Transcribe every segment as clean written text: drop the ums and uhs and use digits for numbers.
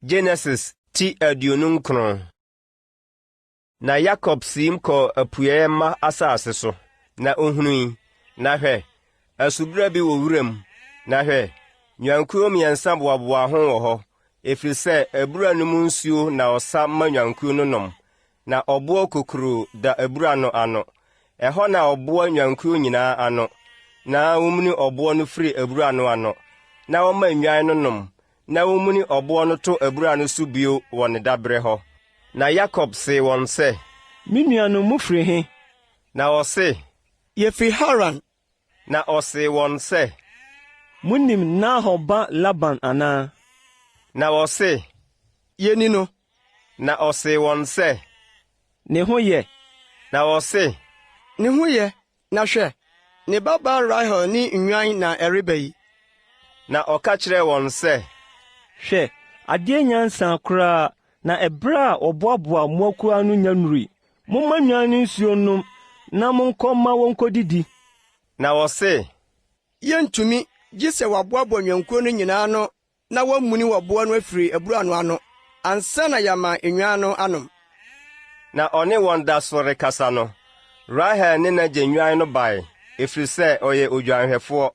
Genesis ti 29. Na Yakob siim kɔɔ apueeɛ mma asase so, na ohunui, na hwɛ, asubura bi wɔ wuram, na hwɛ, nnwankuo mmiɛnsa boaboaa ho wɔ hɔ, ɛfiri sɛ abura no mu nsuo na ɔsa ma nnwankuo no nom, na ɔboɔ kokuroo da abura no ano. Ɛhɔ na ɔboa nnwankuo nyinaa ano, na wɔmuni ɔboɔ no firi abura no ano, na wɔma nnwan no nom, na womuni ɔboɔ no to abura no so bio wɔ ne daberɛ hɔ. Na Yakob see wɔn sɛ. Me nuanom, mofiri he? Na wɔse. Yefiri Haran. Na ɔsee wɔn sɛ. Munim Nahor ba Laban anaa? Na wɔse. Yeni no. Na ɔsee wɔn sɛ. Ne ho yɛ? Na wɔse. Ne ho yɛ, Na hwɛ, ne babaa Rahel ne nnwan na ɛreba yi. Na ɔka kyerɛɛ wɔn sɛ. Hwɛ, adeɛ nnya nsaa koraa, na ɛberɛ a wɔboaboa mmoakuo ano nnya nnurui. Momma nnwan no nsuo nnom, na monkɔ mma wɔnkɔdidi. Na wɔse. Yentumi, gye sɛ wɔaboaboa nnwankuo no nyinaa ano na wɔamuni ɔboɔ no afiri abura no ano ansa na yɛama nnwan no anom. Na ɔne wɔn da so rekasa no, Rahel ne n'agya nnwan no bae, ɛfiri sɛ ɔyɛ odwanhwɛfoɔ.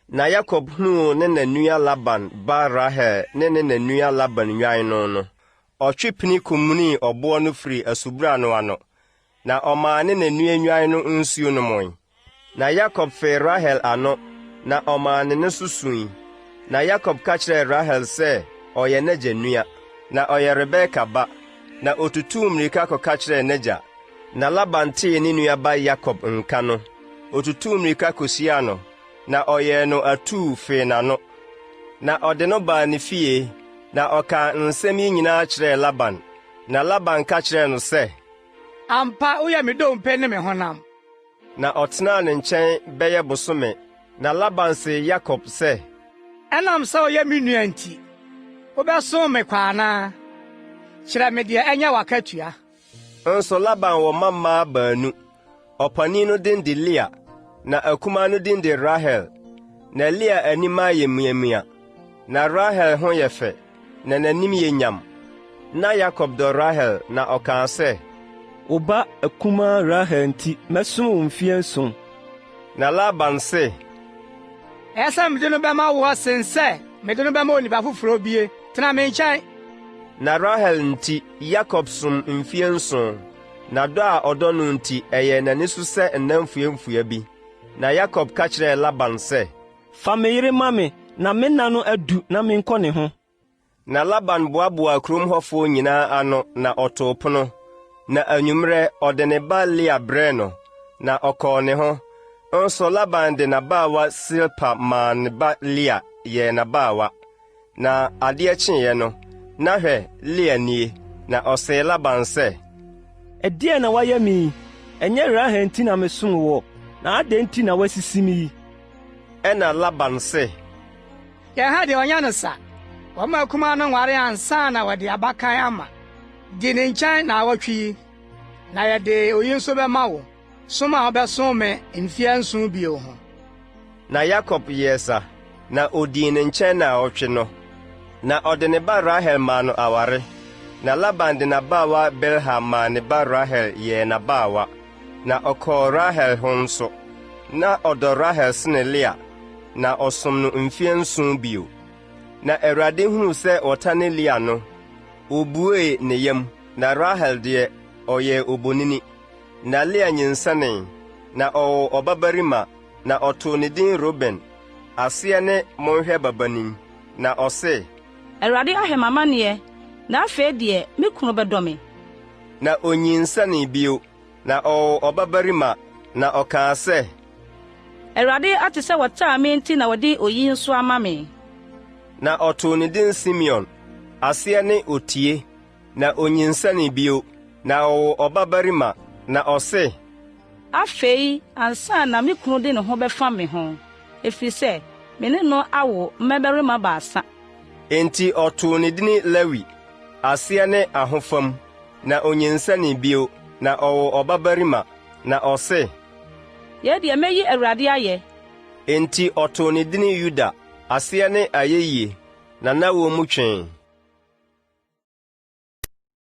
Na Yakob hunuu ne na nua Laban ba Rahel ne ne na nua Laban nnwan no no, ɔtwe pini kɔmunii ɔboɔ no firii asubura no ano, Na ɔmaa ne na nua nnwan no nsuo nomoe. Na Yakob fee Rahel ano, na ɔmaa ne nne so sui. Na Yakob ka kyerɛɛ Rahel sɛ ɔyɛ n'agya nua, na ɔyɛ Rebeka ba. Na otutuu mmirika kɔka kyerɛɛ n'agya. Na Laban tee ne nua ba Yakob nka no, otutuu mmirika kohyiaa no, na ɔyɛɛ no atuu fee n'ano. Na ɔde no baa ne fie, na ɔkaa nsɛm yi nyinaa kyerɛɛ Laban. Na Laban ka kyerɛɛ no sɛ. Ampa, woyɛ me dompe ne me honam. Na ɔtenaa ne nkyɛn bɛyɛ bosome. Na Laban see Yakob sɛ. Ɛnam sɛ woyɛ me nua nti, wobɛsom me kwa anaa? Kyerɛ me deɛ ɛnyɛ w'akatua. Nso Laban wɔ mma mmaa baanu. Ɔpanin no din de Lea, na akumaa no din de Rahel. Na Lea anim ayɛ muamua, na Rahel ho yɛ fɛ, na n'anim yɛ nyam. Na Yakob dɔ Rahel, na ɔkaa sɛ, Wo ba akumaa Rahel nti mɛsom wo mfeɛ nson. Na Laban se, Ɛyɛ sɛ mede no bɛma woɔ sen sɛ mede no bɛma onipa foforɔ bie. Tena me nkyɛn. Na Rahel nti Yakob som mfeɛ nson. Na dɔ a ɔdɔ no nti, ɛyɛɛ n'ani so sɛ nna mfuamfua bi. Na Yakob ka kyerɛɛ Laban sɛ. Fa me yere ma me, na me nna no adu na menkɔ ne ho. Na Laban boaboaa kurom hɔfoɔ nyinaa ano na ɔtoo pono. Na anwummerɛ ɔde ne ba Lea brɛɛ no, na ɔkɔɔ ne ho. Nso Laban de n'abaawa Silpa maa ne ba Lea yɛɛ n'abaawa. Na adeɛ kyeeɛ no, na hwɛ, Lea nie. Na ɔsee Laban sɛ, Ɛdeɛn na woayɛ me yi? Ɛnyɛ Rahel nti na mesom woɔ, na adɛn nti na woasisi me yi? Ɛnna Laban se, Yɛn ha deɛ, wɔnyɛ no sa. Wɔmma akumaa no nware ansa na wɔde abakan ama. Di ne nkyɛn nnawɔtwe yi, na yɛde oyi nso bɛma wo. Som a wobɛsom me mfeɛ nson bio ho. Na Yakob yɛɛ sa, na odii ne nkyɛn nnaawɔtwe no. Na ɔde ne ba Rahel maa no aware. Na Laban de n'abaawa Bilha maa ne ba Rahel yɛɛ n'abaawa. Na ɔkɔɔ Rahel ho nso. Na ɔdɔ Rahel sene Lea, na ɔsom no mfeɛ nson bio. Na Awurade hunuu sɛ wɔtane Lea no, obuee ne yam, na Rahel deɛ, ɔyɛɛ obonini. Na Lea nyinsɛnee, na ɔwoo ɔbabarima, na ɔtoo ne din Ruben, aseɛ ne Monhwɛ babanin. Na ɔse. Awurade ahwɛ m'amaneɛ, na afei deɛ, me kunu bɛdɔ me. Na ɔnyinsɛnee bio, na ɔwoo ɔbabarima, na ɔkaa sɛ. Awurade ate sɛ wɔtaa me nti na ɔde oyi nso ama me. Na ɔtoo ne din Simeon, aseɛ ne Otie. Na onyinsɛnee bio, na ɔwoo ɔbabarima, na ɔse. Afei ansa na me kunu de ne ho bɛfam me ho, ɛfiri sɛ me ne no awo mmabarima baasa. Enti ɔtoo ne dini Lewi, aseɛ ne Ahofam. Na onyinsɛnee bio, na ɔwoo ɔbabarima, na ɔse. Yei deɛ, mɛyi Awurade ayɛ. Enti ɔtoo ne dini Yuda, aseɛ ne Ayeyie. Na n'awoɔ mu twee.